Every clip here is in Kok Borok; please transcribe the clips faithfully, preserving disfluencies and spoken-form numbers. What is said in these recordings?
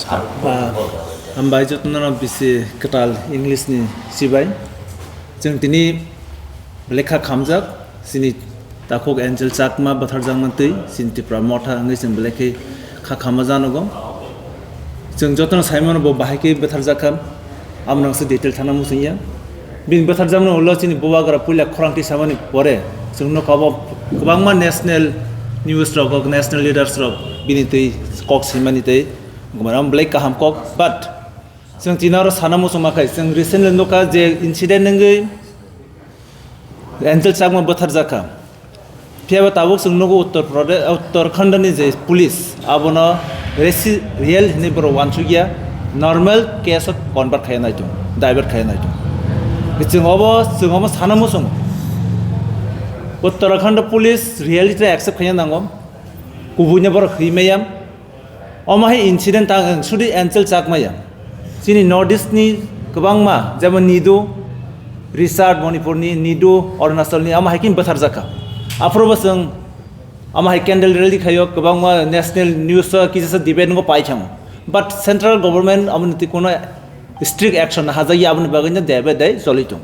Ba, hambai jotono bisi kwtal English ni sibai. Chwng tini belai kha khamjak, chini takhuk Angel Chakma bwtharjakma twi, chini Tipra Motha wngwi chwng belai khe kha khama janogo. Chwng jotono saimano bo bahai khe bwtharjak kha, amo nangse detail thana muchungya. Bini bwtharjakmani ulo chini bubagra puila khorang tisamani pore chwng nukha bo kwbangma national news rok, national leaders rok bini twi kok swimani twi gumar belai kaham kok, but chwng tini oro sana muchungma khai chwng recently nukha je incident wngwi Angel Chakma bwtharjak kha. Phiya bo tabuk chwng nugo Uttar Pradesh, Uttarakhand ni je police abono resi-, real hinwi borok wansukya, normal case o convert khaiya naitung, divert khaiya naitung. Chwng obo, chwng obo sana muchungo. Uttarakhand police reality accept khaiya nango. Kubuino borok hwi maya. Omo hai incident tang ang sudi Angel Chakmaya. Chini North East ni kwbangma, jemon Nidu, Richard Manipur ni, Nidu Arunachal ni, omo hai khe bwtharjak kha. Aphuru bo chwng omo hai candle rally khaio, kwbangma national news o kisa sa debate no pai thango. But central government omo ni twi kuno strict action na hajak ya, aboni bagwi no debe dai choli tong.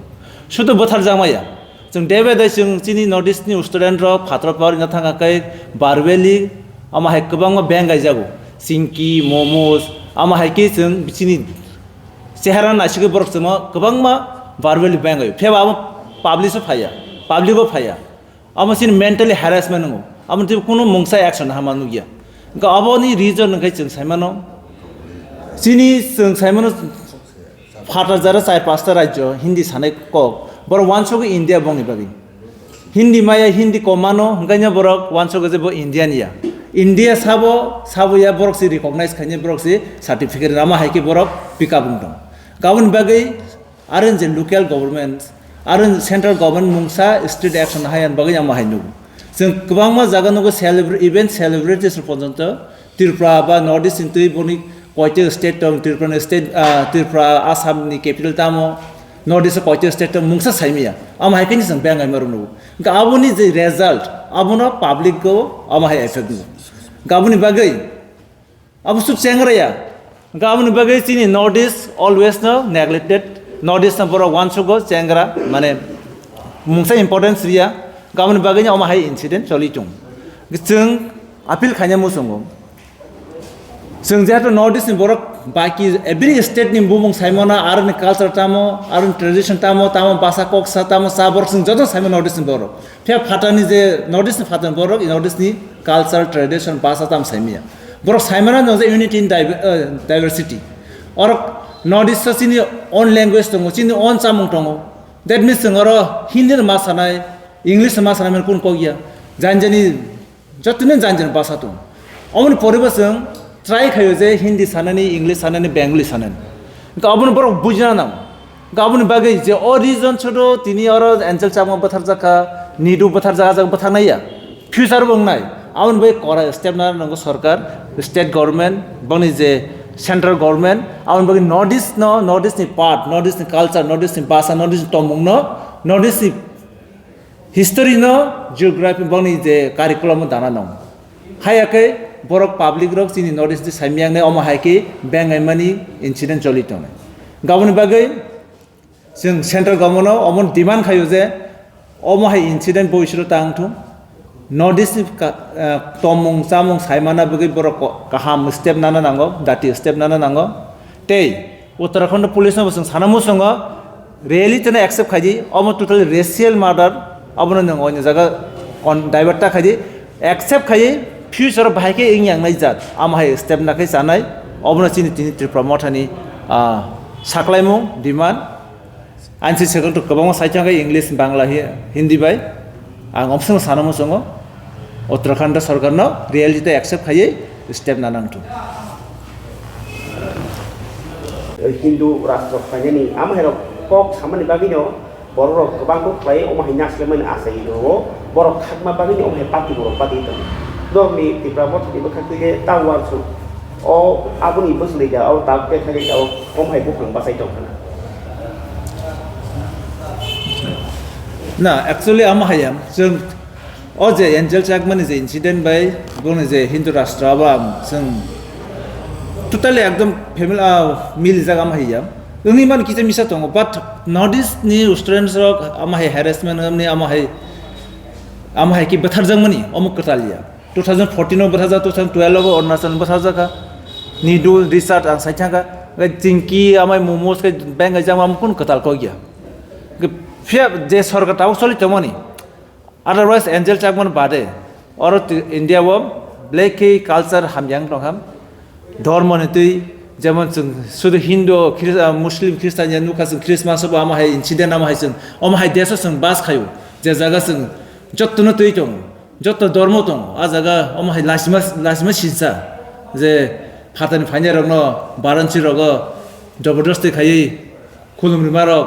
Sudu bwtharjakmaya. Chwng debe dai chwng chini North East ni student rok phataro pori na thang kha khe Barveli, omo hai kwbangma beng gaijago. Chingki, momos, omo hai khe chwng chini chehara naisigwi borok chwngno kwbangma Barveli beng gaio. Phiya ba amo publish o phaiya, public o phaiya. Amo chini mentally harassment wngo. Amo tei kuno mungsa action hama nukya. Hwnkhe aboni reason hwnkhe chwng saimano. Chini chwng saimano Phatar jara char pasta rajyo Hindi sanai kok, borok wansugwi India bongni bagwi. Hindi maya, Hindi kom mano, hwnkhe borok wansugwi je bo Indian ya. India sabo, sabo ya, borok si recognize khainai, borok si certificate rama hai khe borok pick up wng tong. Aboni bagwi aro je local government, aro central government mungsa state action hai, ani bagwi amo hai nugo. Chwng kwbangma jaga nugo celebra-, even celebrities rok porjonto Tripura ba North East ni twi boni koito state tong, Tripura ni state, ah, Tripura, Assam ni capital tamo, North East koito state tong mungsa saimaya. Amo hai khe ni chwng bengai maru nugo. Hwnkhe aboni je result, abono public go amo hai effect nugo. Hwnkhe aboni bagwi abo suk chengra ya. Hwnkhe aboni bagwi chini North East always no neglected. North East no borok wansugo chengra, mane mungsa importance riya. Hwnkhe aboni bagwi no amo hai incident choli tong. Chwng appeal khaina muchungo. Chwng jehetu North East ni borok baki every state ni bumung saimano, aroni culture tamo, aroni tradition tamo, tamo basa kok sa tamo cha borok chwng joto saimano North East ni borok. Phiya phatani je North East ni phatani borok, North East ni culture, tradition, basa tamo saimaya. Borok saimano no je unity in diver-, eh, diversity. Orok North East o chini own language tongo, chini own chamung tongo. That means chwng oro Hindi no ma sanai, English no ma sanai mani kun kok ya. Jani jani Jotoni jani jani basa tong. Omoni poribo chwng try khaio je Hindi sanani, English sanani, Bengali sanani. Hwnkhe obono borok bujina nango. Hwnkhe aboni bagwi je o region sodo tini oro Angel Chakma bwtharjak kha, Nidu bwtharjak, ah jaga bwtharnai ya. Future bo wngnai. Aboni bagwi kora step nana nango sorkar, state government, boni je central government, aboni bagwi North East no, North East ni part, North East ni culture, North East ni basa, North East ni tongmung no, North East ni History no geography boni je curriculum o dana nong. Haya khe borok public rok chini North East ni saimiyang nai omo hai khe bengai mani incident choli tongnai. Gaboni bagwi chwng central government no omo demand khaio je omo hai incident boi siro tang thung. North East ni ka-, eh, tomung chamung saimana bagwi borok ko-, kaham step nana nango, dati step nana nango. Tei Uttarakhand police no bo chwng sana muchungo, rally tene accept khaidi, omo totally racial murder, abono nwng oini jaga kon divert ta khaidi, accept khaidi, future bahai khe wng yang nai jat, amo hai step na khe chanai, obono chini tini Tripura Mothani, ah, saklaimung, demand, ani si second to kwbangma saichang khe English, Bangla, Hi-, Hindi bai, ang omsong sana muchungo. Uttarakhand sorkar no reality accept khaiwi step nana wngthung. Hindu rastro khlainani amhairok kok samani bagwino bororok kwbang kok khlai omo hai naslemani achai tongo, borok khakma bagwino omo hai party borok party tongo. Norokni Tipra Mothani bwkhak twi khe ta uansuk o aboni bwswlwi da o ta bethai da o omo hai buphang bachai tong khna. Na, actually, amo hai ya. Chwng o je Angel Chakmani je incident bai, boni je Hindu Rashtra abo ang chwng Totally ekdom family, ah, milijak ama hai ya. Wngwi mani kisa misa tongo, but North East ni students rok ama hai harassment wngmani ama hai, ama hai ki bwtharjakmani omo kwtal ya. Two thousand fourteen o bwtharjak, two thousand twelve o Arunachal bwtharjak kha. Nidu research ang sai thangkha. Chingki amai momos khe beng jang am kun kwtal kok ya. Phiya je sorkar tabuk choli tongmani. Otherwise, Angel Chakman bade, oro ti-, India o belai khe culture hamya wng tongkha. Dhormo ni twi, jemon chwng sudu Hindu, Khris-, ah, Muslim, Christian ya nukha chwng Christmas o bo amo hai incident amo hai chwng, omo hai desh o chwng bas khaio, je jaga chwng jotto no twi tongo, jotto dhormo tongo, a jaga omo hai lasima, lasima sinsa, je phatani phainai rokno Varanasi rogo jobordosti khaiwi khulumrima rok,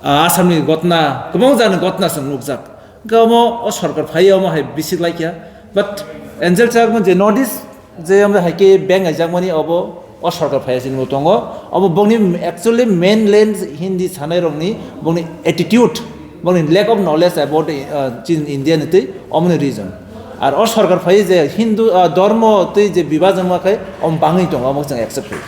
ah, Assamni gotna, kwbang jani gotna chwng nukjak. Hwnkhe omo o sorkar phaiya omo hai bisik laikya. But Angel Chakma je North East je omo hai khe beng aijakmani obo o sorkar phaiya chini bo tongo. Obo bongni actually mainland Hindi sanai rokni bongni attitude, bongni lack of knowledge about, uh, chini India ni twi omoni reason. Ar o sorkar phaiya je Hindu, uh, dhormo twi je bibajon ma khai om bangwi tongo omo chwng accept khai.